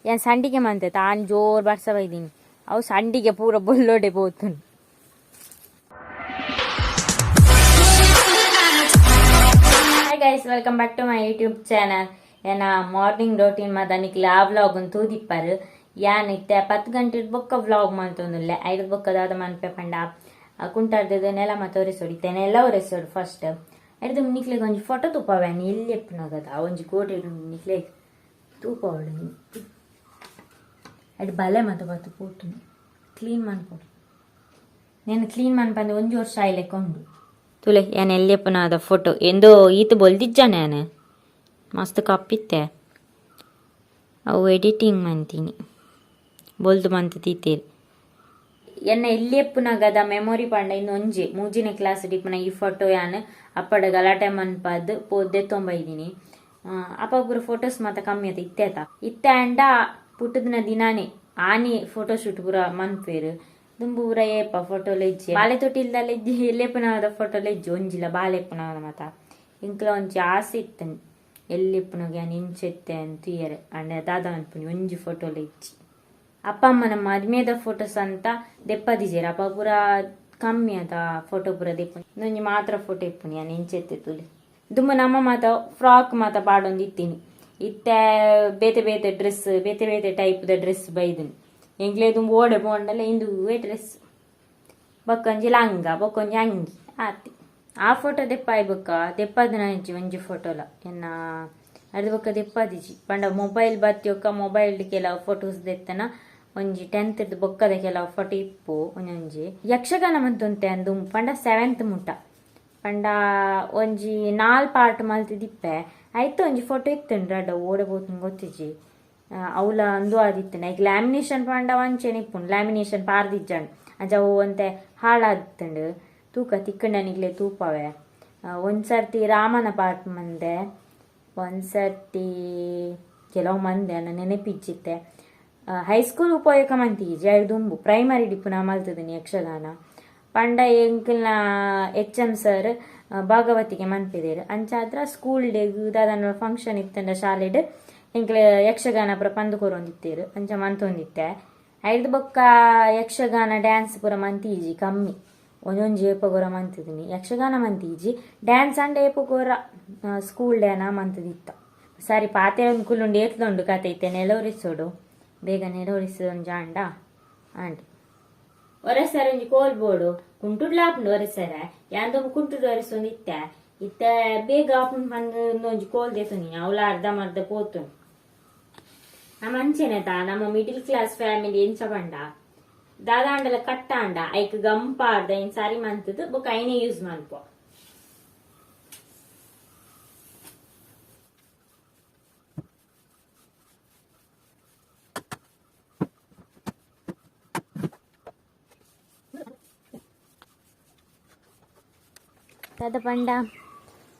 ಯಾನ್ ಸಂಡಿಗೆ ಮಂತೆ ತಾನ್ ಜೋರ್ ಬರ್ಸ ಬೈದಿನಿ. ಅವು ಸಂಡಿಗೆ ಪೂರ ಬೊಲ್ಲೊಡೆ ಪೋತುಂಡು. Hi guys, welcome back to my YouTube channel. ಎನ್ನ ಮಾರ್ನಿಂಗ್ ರೊಟೀನ್ ಮಾತ ನಿಕ್ಲೆ ಆ ವ್ಲಾಗ್ ತೂದಿಪ್ಪರ್. ಯಾನ್ ಇತ್ತೆ 10 ಗಂಟೆ ಬೊಕ್ಕ ವ್ಲಾಗ್ ಮಂತೊಂದುಲ್ಲೆ. ಐದು ಬೊಕ್ಕ ದಾದ ಮನ್ಪೆ ಪಂಡ ಕುಂಟಾರ್ದದ ನೆಲ ಮಾತ ಒರೆಸೋಡು. ಇತ್ತೆ ನೆಲ ಒರೆಸೋಡು ಫಸ್ಟ್. ಐಡ್ದ್ ನಿಕ್ಲೆಗ್ ಒಂಜಿ ಫೋಟೋ ತೂಪಾವೆ. ಎಲ್ಲಿ ಎಪ್ಪುನಗದ ಒಂಜಿ ಕೋಟೆ ನಿಕ್ಲೆ ತೂಪಾವೊಡು. ಐಟ್ ಬಲೆ ಮಾತ ಬತ್ತು ಪೋತುಂಡು. ಕ್ಲೀನ್ ಮನ್ಪೊಡು. నేను ಕ್ಲೀನ್ ಮನ್ಪಂದೆ ಒಂಜಿ ವರ್ಷ ಆಯ್ಲೆಕ್ಕ ಉಂಡು. ತುಲೆ, ಯಾನ್ ಎಲ್ಯಪ್ಪನಾದ ಫೋಟೋ ಎಂದೋ ಈತ ಬೊಲ್ದಿಜ್ಜಾನೆ. ಯಾನ್ ಮಸ್ತ್ ಕಪ್ಪಿತ್ತೆ. ಅವು ಎಡಿಟಿಂಗ್ ಮಂತೀನಿ, ಬೊಲ್ದು ಮಂತ್ ತೀತೇರು. ಎನ್ನ ಎಲ್ಯಪ್ಪುನಗದ ಮೆಮೊರಿ ಪಂಡ ಇನ್ನು ಒಂಜಿ ಮೂಜಿನೇ ಕ್ಲಾಸ್ ಇಪ್ಪುನ ಈ ಫೋಟೋ. ಯಾನ್ ಅಪ್ಪಡ ಗಲಾಟೆ ಮನ್ಪದ್ ಪೋದೆ ತೊಂಬೈದಿನಿ. ಅಪ್ಪ ಪೂರ ಫೋಟೋಸ್ ಮಾತ ಕಮ್ಮಿ ಅದ ಇತ್ತೆ ಆತ. ಇತ್ತೆ ಅಂಡ ಪುಟ್ಟದಿನ ದಿನಾನೇ ಆನಿ ಫೋಟೋ ಶೂಟ್ ಪೂರ ಮನ್ಪೇರು. ದುಂಬು ಪೂರ ಏಪ ಫೋಟೋ ಲೆಜ್ಜಿ. ಬಾಲೆ ತೊಟ್ಟಿಲ್ದ ಲೆಜ್ಜಿ, ಎಲ್ಯಪ್ಪುನಗದ ಫೋಟೋ ಲೆಜ್ಜಿ ಒಂಜಿಲ ಬಾಲೆಪ್ಪುನಗದ ಮಾತ. ಇಂಕ್ಲ ಒಂಜಿ ಆಸೆ ಇತ್ತನ್, ಎಲ್ಲಿಪ್ಪುನಗ ಯಾನ್ ಇಂಚೆತ್ತೆ ಅಂತ ತೂಯೆರೆ. ಅಂಡ ದಾದ ಮನ್ಪುನಿ, ಒಂಜಿ ಫೋಟೋ ಲೆಜ್ಜಿ. ಅಪ್ಪ ಅಮ್ಮನ ಮದ್ಮೆದ ಫೋಟೋಸ್ ಅಂತ ದೆಪ್ಪದಿಜೆರ್. ಅಪ್ಪ ಪೂರ ಕಮ್ಮಿ ಅದ ಫೋಟೋ ಪೂರ ದೆಪ್ಪುನಿ. ಒಂಜಿ ಮಾತ್ರ ಫೋಟೋ ಇಪ್ಪುನಿ ಯಾನ್ ಇಂಚೆತ್ತೆ ತೂಲೆ. ದುಂಬು ನಮ್ಮ ಮಾತ ಫ್ರಾಕ್ ಮಾತ ಪಾಡೊಂದು ಇತ್ತೀನಿ. ಇತ್ತೆ ಬೇತೆ ಬೇತೆ ಡ್ರೆಸ್, ಬೇತೆ ಬೇತೆ ಟೈಪ್ ದ ಡ್ರೆಸ್ ಬೈದನ್. ಎಂಕ್ಲೆ ದುಂಬು ಓಡೆ ಪೋಂಡಲ ಇಂದುವೇ ಡ್ರೆಸ್, ಬೊಕ್ಕೊಂಜಿ ಲಂಗ, ಬೊಕ್ಕೊಂಜಿ ಅಂಗಿ ಆತಿ. ಆ ಫೋಟೋ ದೆಪ್ಪಾಯಿ ಬೊಕ್ಕ ದೆಪ್ಪದಿನ ಒಂಜಿ ಫೋಟೋಲ ಎನ್ನ ಅರ್ಧ ಬೊಕ್ಕ ದೆಪ್ಪಾದಿಜಿ. ಪಂಡ ಮೊಬೈಲ್ ಬತ್ತಿಯೊಕ್ಕ ಮೊಬೈಲ್ ಕೆಲವು ಫೋಟೋಸ್ ದೆತ್ತನ. ಒಂಜಿ ಟೆಂತ್ ಬೊಕ್ಕದ ಕೆಲವು ಫೋಟೋ ಇಪ್ಪು. ಒಂಜೊಂಜಿ ಯಕ್ಷಗಾನ ಮಂತುಂತೆ ಅಂದು ಪಂಡ ಸೆವೆಂತ್ ಮುಟ್ಟ ಪಂಡ ಒಂಜಿ ನಾಲ್ ಪಾರ್ಟ್ ಮಲ್ತಿದಿಪ್ಪೆ. ಐತ ಒಂಜಿ ಫೋಟೋ ಇತ್ತುಂಡು ರಡ್ಡ, ಓಡೆ ಪೋತುಂಡು ಗೊತ್ತಿಜ್ಜಿ. ಅವ್ಲ ಅಂದು ಆದಿತ್ತುಂಡು. ಐಕ್ ಲ್ಯಾಮಿನೇಷನ್ ಪಂಡ ವಂಚನೆ ಇಪ್ಪುಂಡು, ಲ್ಯಾಮಿನೇಷನ್ ಪಾರ್ದಿಜ್ಜಂಡ್. ಅಂಚ ಅವು ಒಂತೆ ಹಾಳಾದ್ತುಂಡು. ತೂಕ ತಿಕ್ಕಂಡ ನಿಕ್ಲೆ ತೂಪವೆ. ಒಂದ್ ಸರ್ತಿ ರಾಮನ ಪಾರ್ಟ್ ಮಂದೆ, ಒಂದ್ ಸರ್ತಿ ಕೆಲವು ಮಂದೆ ಅನ್ನ ನೆನಪಿಜ್ಜಿತ್ತೆ. ಹೈಸ್ಕೂಲ್ ಉಪಯೋಗ ಮಂತಿಜಿ. ದುಂಬು ಪ್ರೈಮರಿ ಡಿಪ್ಪುನ ಮಲ್ತದಿನಿ ಯಕ್ಷಗಾನ. ಪಂಡ ಎಂಕಲ್ನ ಎಚ್ ಎಂ ಸರ್ ಭಾಗವತಿಗೆ ಮನ್ಪಿದೇರು. ಅಂಚಾದ್ರ ಸ್ಕೂಲ್ ಡೇಗ್ ದಾದನ ಫಂಕ್ಷನ್ ಇತ್ತಂಡ ಶಾಲೆಡ್ ಎಂಕ್ಲೆ ಯಕ್ಷಗಾನ ಪೂರ ಪಂದು ಕೊರೊಂದಿತ್ತೇರು. ಅಂಚ ಮಂತೊಂದಿತ್ತೆ. ಐಡ್ದ್ ಬೊಕ್ಕ ಯಕ್ಷಗಾನ ಡ್ಯಾನ್ಸ್ ಪೂರ ಮಂತಿಜಿ, ಕಮ್ಮಿ. ಒಂಜೊಂಜಿ ಏಪಗೊರ ಮಂತಿದ್ದೀನಿ. ಯಕ್ಷಗಾನ ಮಂತಿಜಿ. ಡ್ಯಾನ್ಸ್ ಅಂಡ ಏಪಗೊರ ಸ್ಕೂಲ್ ಡೇನ ಮಂತದಿತ್ತ. ಸರಿ, ಪಾತೆ ಒಂದು ಕುಲ್ಲುಂಡು ಏತ್ಲುಂಡು ಕತೆ. ಇತ್ತೆ ನೆಲೊರಿಸೋಡು ಬೇಗ. ನೆಲೊರಿಸು ಒಂಜಿ ಅಂಡ ಆಂಡ್ ಒರೆಸರ ಒಂಜಿ ಕೋಲ್ ಬೋಡು. ಕುಂಟುಡ್ಲ ಆಪುಂಡು ಒರೆಸರ. ಯಾನ್ ಕುಂಟುಡು ಒರೆಸೊಂದು ಇತ್ತೆ. ಇತ್ತೆ ಬೇಗ ಆಪುಂಡು ಪಂದ್ ಒಂಜಿ ಕೋಲ್ ದೇತೊಂದಿನಿ. ಅವ್ಲ ಅರ್ಧ ಮರ್ಧ ಪೋತುಂಡು. ನಮ್ಮ ಅಂಚೆನೆ ತಾ, ನಮ್ಮ ಮಿಡಿಲ್ ಕ್ಲಾಸ್ ಫ್ಯಾಮಿಲಿ ಎಂಚ ಪಂಡ ದಾದಾಂಡಲ ಕಟ್ಟಾಂಡ ಐಕ್ ಗಂಪಾರ್ದ ಇನ್ ಸರಿ ಮಂತದ್ದು ಬೊಕ ಐನೇ ಯೂಸ್ ಮನ್ಪುವ. ದಾದ ಪಂಡ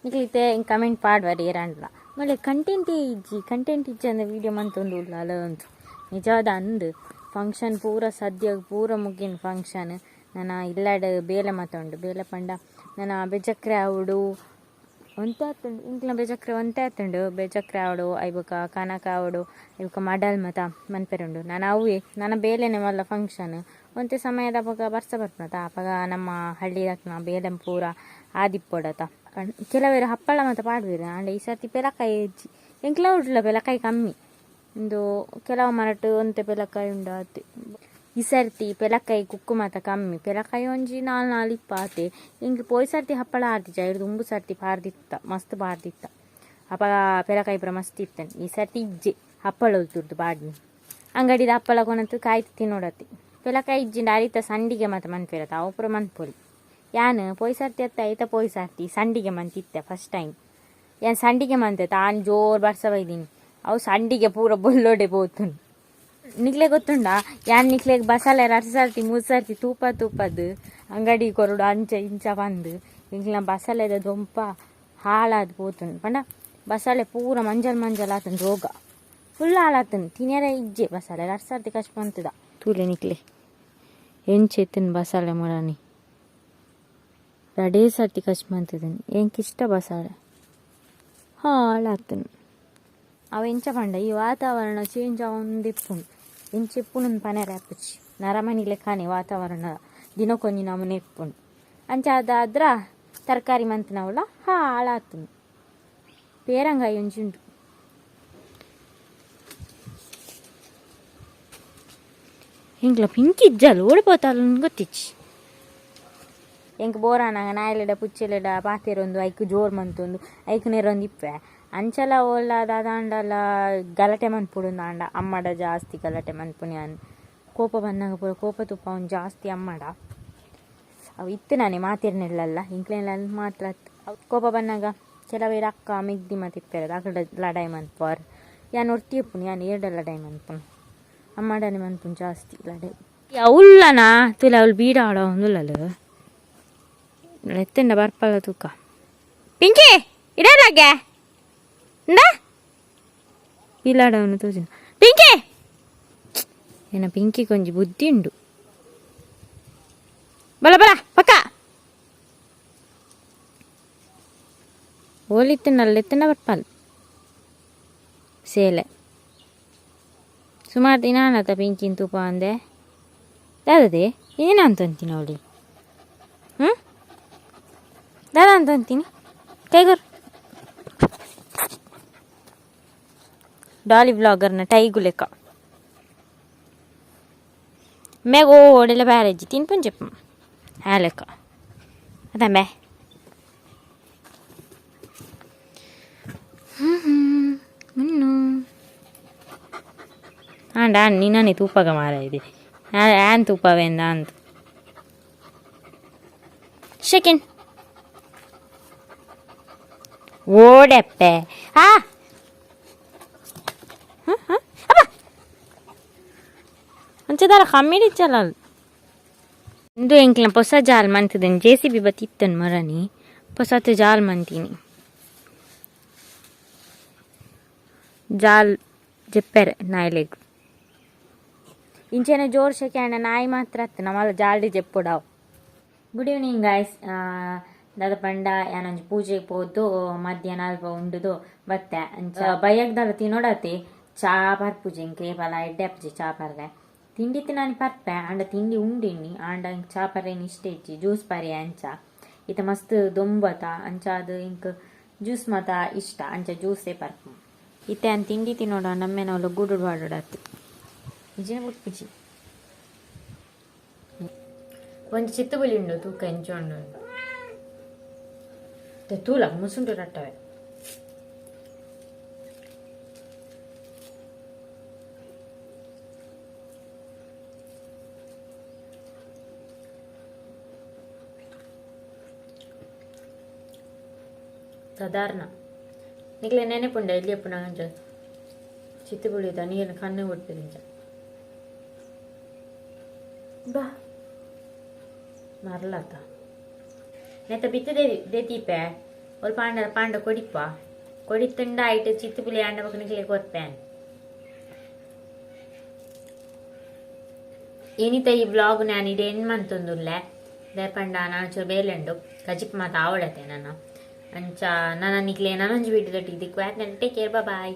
ನಿಕ್ಲಿತ್ತೆ ಕಮೆಂಟ್ ಪಾಡ್ವರ್ ಏರಾಂಡ್ಲ ಮಳೆ ಕಂಟೆಂಟ್ ಇಜ್ಜಿ, ಕಂಟೆಂಟ್ ಇಜ್ಜಿ ಅಂದ ವೀಡಿಯೋ ಮಂತೊಂದು ಉಲ್ಲ ಅಲ ಅಂತು. ನಿಜವಾದ ಅಂದು ಫಂಕ್ಷನ್ ಪೂರ ಸದ್ಯ ಪೂರ ಮುಗಿನ ಫಂಕ್ಷನ್. ನನ್ನ ಇಲ್ಲಡ್ ಬೇಲೆ ಮಾತುಂಡು. ಬೇಲೆ ಪಂಡ ನನ್ನ ಬೆಜಕ್ರೆ ಆವಡು ಒಂತೆ ಆತುಂಡು. ಇಂಕ್ಲ ಬೆಜಕ್ರೆ ಒಂತೆ ಆತುಂಡು. ಬೆಜಕ್ರೆ ಆವಡು, ಐಬೊಕ ಕನಕ ಆವಡು, ಐಬೊಕ ಮಡಲ್ ಮತ ಮನ್ಪೆರುಂಡು. ನಾನು ಅವೇ ನನ್ನ ಬೇಲೆನೆ ಮಲ್ಲ ಫಂಕ್ಷನ್. ಒಂತೆ ಸಮಯದ ಅಪಗ ಬರ್ಸ ಬರ್ಪುನತ. ಅಪಗ ನಮ್ಮ ಹಳ್ಳಿದಕ್ನ ಬೇಲೆ ಪೂರ ಆದಿಪ್ಪೊಡತ. ಕೆಲವೇರು ಹಪ್ಪಳ ಮಾತ ಪಾಡ್ವೆರ್. ಆಂಡ ಈ ಸರ್ತಿ ಪೆಲಕಾಯಿ ಇಜ್ಜಿ. ಎಂಕ್ಲ ಉಡ್ಲ ಪೆಲಕಾಯಿ ಕಮ್ಮಿ. ಇಂದು ಕೆಲವು ಮರಟ್ ಒಂತೆ ಪೆಲಕಾಯಿ ಉಂಡು ಆತೆ. ಈ ಸರ್ತಿ ಪೆಲಕಾಯಿ ಕುಕ್ಕು ಮಾತ ಕಮ್ಮಿ. ಪೆಲಕಾಯಿ ಒಂಜಿ ನಾಲ್ ನಾಲ್ ಇಪ್ಪ ಆತೆ. ಎಂಕ್ ಪೋಯಿ ಸರ್ತಿ ಹಪ್ಪಳ ಆರ್ದಿಜ. ಐಡ್ದ್ ದುಂಬು ಸರ್ತಿ ಪಾರ್ದಿತ್ತ, ಮಸ್ತ್ ಪಾರ್ದಿತ್ತ. ಅಪಗ ಪೆಲಕಾಯಿ ಪೂರ ಮಸ್ತ್ ಇತ್ತನ್. ಈ ಸರ್ತಿ ಇಜ್ಜೆ. ಹಪ್ಪಳ ಉಲ್ತುರ್ದು ಪಾಡ್ನಿ. ಅಂಗಡಿದ ಹಪ್ಪಳ ಕೊನತ್ ಕಾಯ್ತು ತಿನ್ನೋಡತಿ. ಪೆಲಕಾಯಿ ಇಜ್ಜಿಂಡ ಅರಿತ ಸಂಡಿಗೆ ಮಾತ ಮನ್ಪೆರತ, ಅವು ಪೂರ ಮನ್ಪೊಲಿ. ಯಾನ್ ಪೋಯಿ ಸರ್ತಿ ಅತ್ತ ಐತ ಪೋಯಿ ಸರ್ತಿ ಸಂಡಿಗೆ ಮಂತಿತ್ತೆ ಫಸ್ಟ್ ಟೈಮ್. ಯಾನ್ ಸಂಡಿಗೆ ಮಂತೆ ತಾನ್ ಜೋರ್ ಬರ್ಸ ಬೈದೀನಿ. ಅವು ಸಂಡಿಗೆ ಪೂರ ಬೊಲ್ಲೊಡೆ ಪೋತುಂಡು. ನಿಕ್ಲೆ ಗೊತ್ತುಂಡಾ, ಯಾನ್ ನಿಕ್ಲೆಗ್ ಬಸಳೆ ರಡ್ಡ್ ಸರ್ತಿ ಮೂರು ಸರ್ತಿ ತೂಪ ತೂಪದ್ ಅಂಗಡಿ ಕೊರಡು ಅಂಚ ಇಂಚ ಪಂದ್. ಎಂಕ್ಲೆನ ಬಸಳೆದ ದೊಂಪ ಹಾಳಾದ್ ಪೋತುಂಡು. ಪಂಡ ಬಸಳೆ ಪೂರ ಮಂಜಲ್ ಮಂಜಲ್ ಆತುಂಡು. ರೋಗ ಫುಲ್ ಹಾಳಾತುಂಡು. ತಿನ್ಯರೆ ಇಜ್ಜೆ ಬಸಳೆ. ರಡ್ಡ್ ಸರ್ತಿ ಕಷ್ಟ ಮಂತುದ. ತೂಲೆ ನಿಕ್ಲೆ ಎಂಚ ಇತ್ತುಂಡು ಬಸಳೆ ಮುರನಿ. ರಡೇ ಸರ್ತಿ ಕಷ್ಟ ಮಂತುದನಿ. ಎಂಕ್ ಇಷ್ಟ ಬಸಳೆ. ಹಾಳಾತುಂಡು. ಅವು ಎಂಚ ಪಂಡ ಈ ವಾತಾವರಣ ಚೇಂಜ್ ಆವೊಂದಿಪ್ಪುಂಡು ಎಂಚ ಇಪ್ಪುಂಡು ಪನೆರೆ ಆಪುಜಿ ನರಮನಿ ಲೆಕ್ಕನೆ ವಾತಾವರಣ ದಿನಕ್ಕೊಂಜಿ ನಮೂನೆ ಇಪ್ಪುಂಡು ಅಂಚ ಅದಾದ್ರ ತರಕಾರಿ ಮಂತಿನವುಲ ಹಾಳಾತುಂಡು ಪೇರಂಗಾಯಿ ಒಂಜಿ ಉಂಡು ಎಂಕ್ಲ ಪಿಂಕಿ ಇಜ್ಜಲ್ ಓಡಿಪೋತಾಲ್ ಗೊತ್ತಿಚ್ಚಿ ಎಂಕ್ ಬೋರಾನಾಗ ನಾಯಿಲೆಡ ಪುಚ್ಚೆಲೆಡ ಪಾತೆರೊಂದು ಐಕ್ ಜೋರ್ ಮಂತೊಂದು ಐಕ್ ನೆರೊಂದು ಇಪ್ಪೆ ಅಂಚಲ ಓಲ ದಾದಾಂಡಲ ಗಲಾಟೆ ಮನ್ಪುಡು ಆಂಡ ಅಮ್ಮಡ ಜಾಸ್ತಿ ಗಲಾಟೆ ಮನ್ಪುನಿ ಅನ್ ಕೋಪ ಬಂದಾಗ ಪೂರ ಕೋಪ ತುಪ್ಪ ಅವ್ನು ಜಾಸ್ತಿ ಅಮ್ಮಡ ಅವು ಇತ್ತು ನಾನೇ ಮಾತಿರ್ನಿಲ್ಲಲ್ಲ ಇಂಕ್ಲೆಲ್ಲ ಮಾತ್ರ ಕೋಪ ಬಂದಾಗ ಕೆಲವೇರು ಅಕ್ಕ ಮಿಗ್ದಿ ಮತ್ತೆ ಇಪ್ಪೆರದ ಅಕಡ ಲಡಾಯಿ ಮನ್ಪುವಾರ್ ಯಾನ್ ಒರ್ತಿ ಇಪ್ಪುನು ಯಾನ್ ಏರ್ಡ ಲಡಾಯಿ ಮನ್ಪುನು ಅಮ್ಮಡನೆ ಮನ್ಪುನು ಜಾಸ್ತಿ ಲಡಾಯಿ ಅವಳ್ಳನಾ ತುಲೆ ಅವಳು ಬೀಡ ಆಡ ಒಂದುಲ್ಲಲ್ಲ ಎತ್ತಂಡ ಬರ್ಪಲ್ಲ ತೂಕ ಪಿಂಕಿ ಇಡಲಾಗೆ ಇಂದ ಬೀಲಾಡವನು ತೋಜಿನ ಪಿಂಕಿ ಏನ ಪಿಂಕಿ ಕೊಂಜಿ ಬುದ್ಧಿ ಉಂಡು ಬಲ ಬಲ ಪಕ್ಕ ಓಲಿತ್ತಂಡಲ್ಲ ಎತ್ತಂಡ ಬರ್ಪಲ್ ಸೇಲೆ ಸುಮಾರು ದಿನ ಆನತ ಪಿಂಕಿನ ತೂಪ ಅಂದೆ ದಾದದೆ ಏನಂತಂತೀನಿ ಅವಳಿ ಹ್ಞೂ ದಾದ ಅಂತಂತೀನಿ ಕೈಗರ್ ಡಾಲಿ ಬ್ಲಾಗರ್ನ ಟೈಗು ಲೆಕ್ಕ ಮೇಗ ಓಡೆಲ್ಲ ಬ್ಯಾರೇಜ್ ತಿನ್ಪುನ್ చెప్పు ಆ ಲೆಕ್ಕ ಅದಂಬೆ ಮುನ್ನು ಆಂಡ ನಿನ್ನನೆ ತೂಪಗ ಮಾರ ಇದೆ ಆನ್ ತೂಪವೆಂದ ಅಂತ ಸೆಕೆಂಡ್ ಓಡೆಪ್ಪೆ ಆ ಅಂಚದಾರ ಕಮ್ಮಿಡಿ ಇಚ್ಚಲ್ಲ ಇಂದು ಎಂಕ್ಲ ಹೊಸ ಜಾಲ್ ಮಂತದನ್ J C B ಬತ್ತಿತ್ತನ್ ಮರನಿ ಹೊಸತು ಜಾಲ್ ಮಂತೀನಿ ಜಾಲ್ ಜೆಪ್ಪೆರೆ ನಾಯಿಲೆಗ್ ಇಂಚೆನ ಜೋರ್ ಶೆಕೆ ಅಂಡ ನಾಯಿ ಮಾತ್ರ ಅತ್ತು ನಮ್ಮಲ್ಲ ಜಾಲ್ಡಿ ಜೆಪ್ಪುಡಾವ್. Good evening guys. ದಾದ ಪಂಡ ಯಾನೊಂಜಿ ಪೂಜೆಗೆ ಪೋದು ಮಧ್ಯಾಹ್ನ ಅಲ್ಪ ಉಂಡುದು ಬತ್ತೆ. ಅಂಚ ಬಯ್ಯಗ್ದಲ್ಲ ತಿನ್ನೋಡತಿ ಚಾ ಪರ್ಪುಜಿ ಇಂಕ ಏಪಲ ಎಡ್ಡೆ ಅಪ್ಪುಜಿ ಚಾ ಪರ್ರೆ. ತಿಂಡಿ ನಾನು ಪರ್ಪೆ ಆಂಡ ತಿಂಡಿ ಉಂಡಿನಿ ಆಂಡ ಇಂಕ್ ಚಾ ಪರ್ರೆ ಇಷ್ಟ ಇಜ್ಜಿ ಜ್ಯೂಸ್ ಪರ್ಯ. ಅಂಚ ಇತ್ತ ಮಸ್ತ್ ದೊಂಬತ ಅಂಚ ಅದು ಇಂಕ್ ಜ್ಯೂಸ್ ಮಾತ ಇಷ್ಟ ಅಂಚ ಜ್ಯೂಸೇ ಪರ್ಪು. ಇತ್ತೆ ಅನ್ ತಿಂಡಿ ತಿನ್ನೋಡ ನಮ್ಮೇನವಲ್ಲ ಗೂಡು ಬಾಡೋಡತ್ತು ನಿಜ ಬುಟ್ಪುಜಿ. ಒಂಜಿ ಚಿತ್ತುಬುಲಿ ಉಂಡು ತೂಕ ಎಂಚ ಉಂಡು ತೂಲ ಮುಸುಂಟು ರಟ್ಟವೆ. ಸಾಧಾರಣ ನಿಕ್ಲೆ ನೆನೆಪುಂಡ ಎಲ್ಲಿ ಅಂಚ ಚಿತ್ತುಬುಳಿ ನೀರಿನ ಕಣ್ಣು ಕೊಡ್ಪಿದಿಂಚ ಬಾ ಮರಲಾತ ನೆತ್ತ ಬಿತ್ತದೆ ದೀಪೆ ஒரு ಪಾಂಡ ಪಾಂಡ ಕೊಡಿಪ್ಪ ಕೊಡಿತ್ತುಂಡ ಐಟ್ ಚಿತ್ತುಪುಲಿ ಆಂಡ ಬೊಕ ನಿಕ್ಲೆ ಕೊರ್ಪೇನ್. ಏನಿತ ಈ ಬ್ಲಾಗ್ ನಾನು ಇಡೆ ಎಂಡ್ ಮಂತೊಂದುಲ್ಲೆ ದಾಯೆ ನಾನು ಚೂರು ಬೇಲೆಂಡು ಕಜಿಪ್ ಮಾತ ಆವಡತೆ ನಾನು. ಅಂಚ ನಾನು ನಿಕ್ಲೆ ನಾನೊಂಜಿ ವಿಡಿಯೋದೊಟ್ಟಿಗೆ ತಿಕ್ಕುವೆ. Take care, bye.